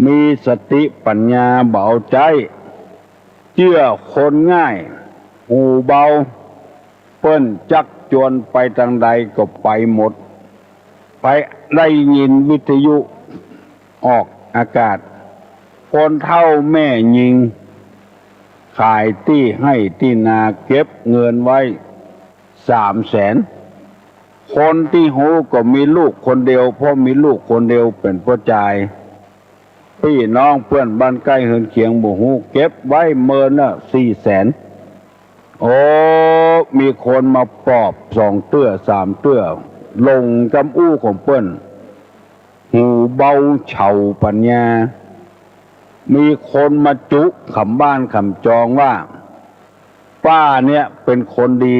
มีสติปัญญาบ่เอาใจ๊ เจื้อคนง่าย หูเบา เปิ้นจักจวนไปตางใดก็ไปหมด ไปได้ยินวิทยุออกอากาศ คนเฒ่าแม่ญิง ขายตี้ไฮ่ตี้นาเก็บเงินไว้สามแสน คนตี้ฮู้ก็มีลูกคนเดียว เพราะมีลูกคนเดียวเป๋นป้อจาย ปี้น้องเปื้อนบ้านใก้เฮือนเคียงบ่ฮู้ เก็บไว้เมินน่ะสี่แสน โอ้ มีคนมาปอบสองเตื้อสามเตื้อ หลงกำอู้ของเปิ้น หูเบาเฉาปัญญา มีคนมาจุ๊ขำบ้านขำจองว่า ป้าเนี่ยเป๋นคนดี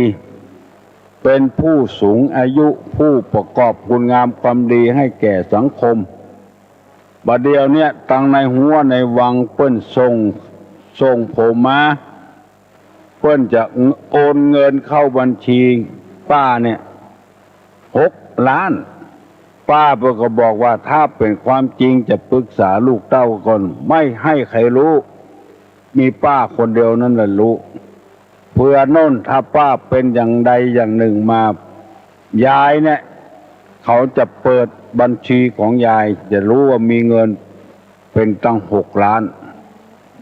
เป๋นผู้สูงอายุ ผู้ประกอบคุณงามความดีให้แก่สังคม บ่าเดี่ยวเนี่ยตังในฮั้วในวังเปิ้นส่ง ส่งผมมา เปิ้นจะโอนเงินเข้าบัญชีป้าเนี่ยหกล้าน ป้าเปิ้นก็บอกว่า ถ้าเป๋นความจริงจะปรึกษาลูกเต้าก่อน ไม่ให้ใครฮู้ มีป้าคนเดียวนั้นแหละฮู้ เผื่อโน่นถ้าป้าเป๋นอย่างใดอย่างนึ่งมา ยายเนี่ย เขาจะเปิดบัญชีของยาย จะฮู้ว่ามีเงินเป๋นตั้งหกล้าน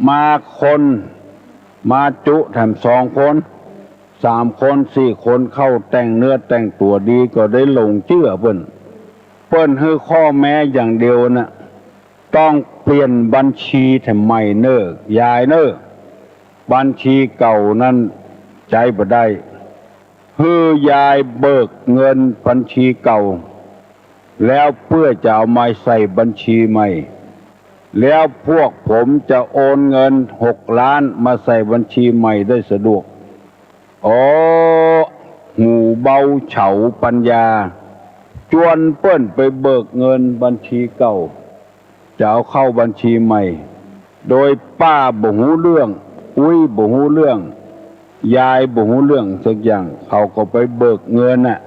มาคน มาจุแถมสองคน สามคน สี่คน เข้าแต่งเนื้อแต่งตั๋วดี ก็ได้หลงเจื้อเปิ้น เปิ้นหื้อข้อแม้อย่างเดียวนะ ต้องเปลี่ยนบัญชีแถมใหม่เน่อ ยายเน่อ บัญชีเก่านั้นใจ๊บ่ได้ หื้อยายเบิกเงินบัญชีเก่า แล้วเปื้อจะเอามาใส่บัญชีใหม่ แล้วพวกผมจะโอนเงินหกล้านมาใส่บัญชีใหม่ได้สะดวก โอ้ หูเบาเฉาปัญญา จวนเปิ้นไปเบิกเงินบัญชีเก่า จะเอาเข้าบัญชีใหม่ โดยป้าบ่ฮู้เรื่อง อุ๊ยบ่ฮู้เรื่อง ยายบ่ฮู้เรื่องสักอย่าง เขาก็ไปเบิกเงินน่ะ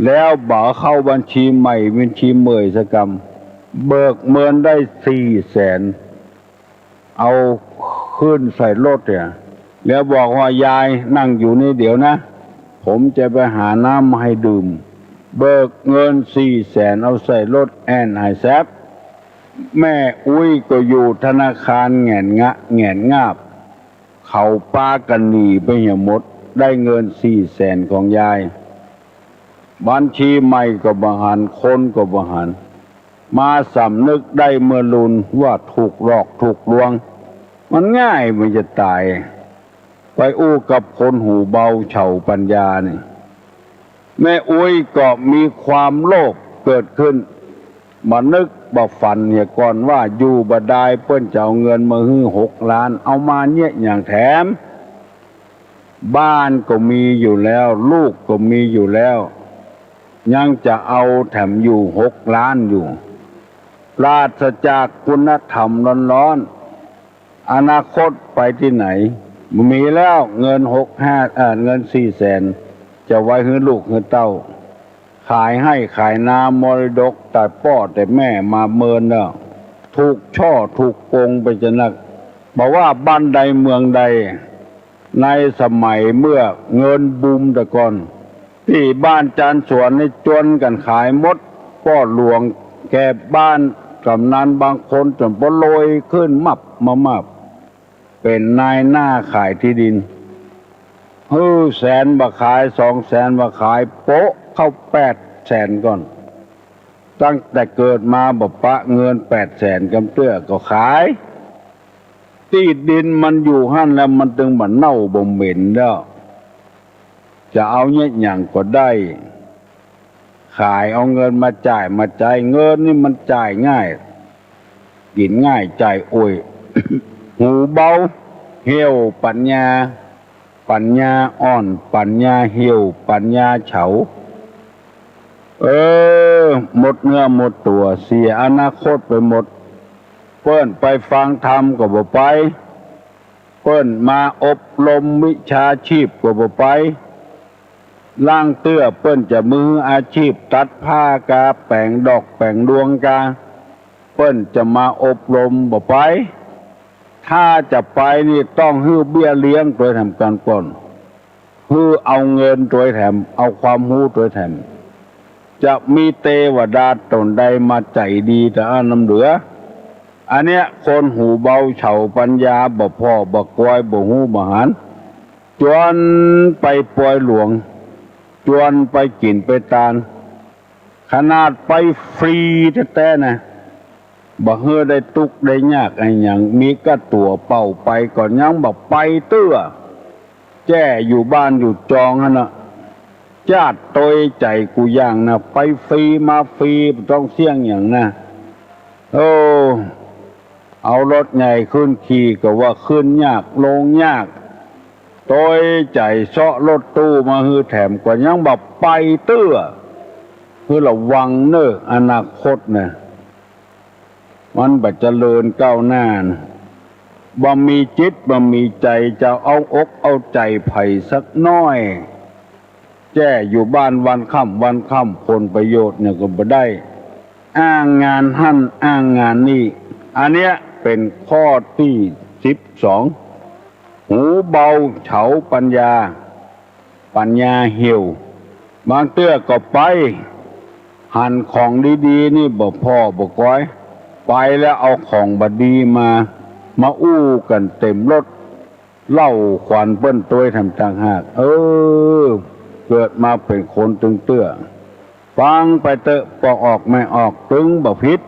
แล้วบ่เข้าบัญชีใหม่ บัญชีเมื่อยสักกำ เบิกเมินได้สี่แสน เอาขึ้นใส่รถเนี่ย แล้วบอกว่า ยายนั่งอยู่นี่เดี๋ยวนะ ผมจะไปหาน้ำมาให้ดื่ม เบิกเงินสี่แสน เอาใส่รถแอ่นหายแซบ แม่อุ๊ยก็อยู่ธนาคารแหงนงะแหงนงาบ เขาปากั๋นหนีไปเหียหมด ได้เงินสี่แสนของยาย บัญชีใหม่ก็บ่หัน คนก็บ่หัน มาสำนึกได้เมื่อลุนว่าถูกหลอกถูกลวง มันง่ายมันจะต๋าย ไปอู้กับคนหูเบาเฉาปัญญานี่ แม่อุ๊ยก็มีความโลภเกิดขึ้น บ่นึกบ่ฝันเหียก่อนว่าอยู่บ่ดายเปิ้นจะเอาเงินมาหื้อหกล้าน เอามาเยียะหยังแถม บ้านก็มีอยู่แล้ว ลูกก็มีอยู่แล้ว ยังจะเอาแถมอยู่หกล้านอยู่ ปราศจากคุณธรรมล้วนๆ อนาคตไปตี้ไหน บ่มีแล้ว เงินหกห้า เอ่อ เงินสี่แสน จะไว้หื้อลูกหื้อเต้า ขายไฮ่ขายนามรดกแต่ป้อแต่แม่มาเมินแล้ว ถูกฉ้อถูกโกงไปจะนัก บ่ว่าบ้านใดเมืองใด ในสมัยเมื่อเงินบูมแต่ก่อน ตี้บ้านจานสวนนี่จวนกั๋นขายหมด ป้อหลวงแก่บ้าน กำนันบางคนจ๋นปะโลยขึ้นมับมามับ เป๋นนายหน้าขายตี้ดิน หื้อแสนบ่ขาย สองแสนบ่ขาย โป๊ะเข้าแปดแสนก่อน ตั้งแต่เกิดมาบ่ปะเงินแปดแสนกำเตื้อ ก็ขาย ตี้ดินมันอยู่หั้นแล้ว มันตึงบ่เน่าบ่เหม็นแล้ว จะเอาเยียะหยังก็ได้ ขายเอาเงินมาจ่ายมาใจ๊ เงินนี่มันจ่ายง่าย กิ๋นง่ายจ่ายโอย หูเบาเหี่ยวปัญญา ปัญญาอ่อน ปัญญาเหี่ยว ปัญญาเฉา เออ หมดเนื้อหมดตั๋ว เสียอนาคตไปหมด เปิ้นไปฟังธรรมก็บ่ไป เปิ้นมาอบรมวิชาชีพก็บ่ไป ลางเตื้อเปิ้นจะมาหื้ออาชีพตัดผ้ากา แป๋งดอกแป๋งดวงกา เปิ้นจะมาอบรมบ่ไป ถ้าจะไปนี่ต้องหื้อเบี้ยเลี้ยงตวยแถมก่อนก่อน หื้อเอาเงินตวยแถม เอาความฮู้ตวยแถม จะมีเตวดาต๋นใดมาใจ๋ดีตะอ้านล้ำเหลือ อันเนี้ยคนหูเบาเฉาปัญญาบ่ผ่อบ่กอย บ่ฮู้บ่หัน จวนไปปอยหลวง จวนไปกิ๋นไปตาน ขนาดไปฟรีแต๊ๆ นะ บ่หื้อได้ตุ๊กข์ได้ยากอะหยัง มีก้าตั๋วเป่าไปก็ยังบ่ไปเตื้อ แจ้อยู่บ้านอยู่จองหั้นน่ะ จ้าดตวยใจ๋กู้อย่างนะ ไปฟรีมาฟรี บ่ต้องเสี้ยงหยังนะ โอ้ เอารถใหญ่ขึ้นขี่ก็ว่าขึ้นยากลงยาก ตวยใจ๋เซาะรถตู้มาหื้อแถมก็ยังบ่ไปเตื้อ หื้อระวังเน่อ อนาคตนะ มันบ่เจริญก้าวหน้านะ บ่มีจิตบ่มีใจ๋จะเอาอกเอาใจ๋ใผสักหน้อย แจ้อยู่บ้านวันค่ำวันค่ำ ผลประโยชน์เนี่ยก็บ่ได้ อ้างงานหั้นอ้างงานนี่ อันเนี้ยเป๋นข้อตี้สิบสอง หูเบาเฉาปัญญา ปัญญาเหี่ยว บางเตื้อก็ไป หันของดีๆ นี่บ่ผ่อบ่ก๊อย ไปแล้วเอาของบ่ดีมา มาอู้กั๋นเต๋มรถ เล่าขวัญเปิ้นตวยแถมต่างหาก เออ เกิดมาเป๋นคนตึงเตื้อ ฟังไปเต๊อะ ปอออกไม่ออกตึงบ่ผิด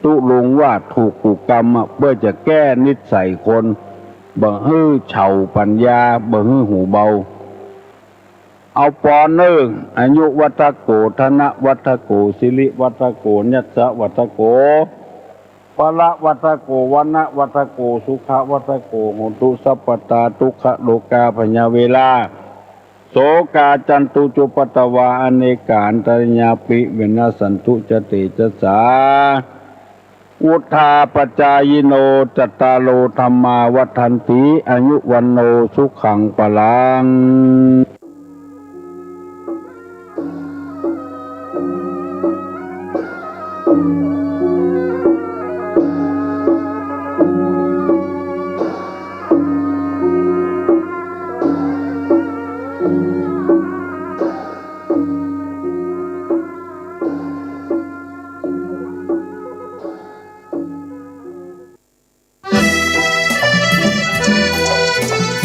ตุ๊ลุงว่าถูกกุกรรมอะ เปื้อจะแก้นิสัยคน บ่หื้อเฉาปัญญา บ่หื้อหูเบา เอาปอนเน่อ อายุวัฑโก ธนวัฑโก สิริวัฑโก ยัสสะวัฑโก พละวัฑโก วรรณวัฑโก สุขวัฑโก โหนตุสัพพตา ทุกขโรคาพยาเวรา โสกาจันตุจุปปาทวา อเนกา อันตรายาปิ วินาสสันตุ จะเตจะสา วุฑฒาปจายิโน จัตตาโร ธัมมา วัฑฒันติ อายุ วัณโณ สุขัง พลัง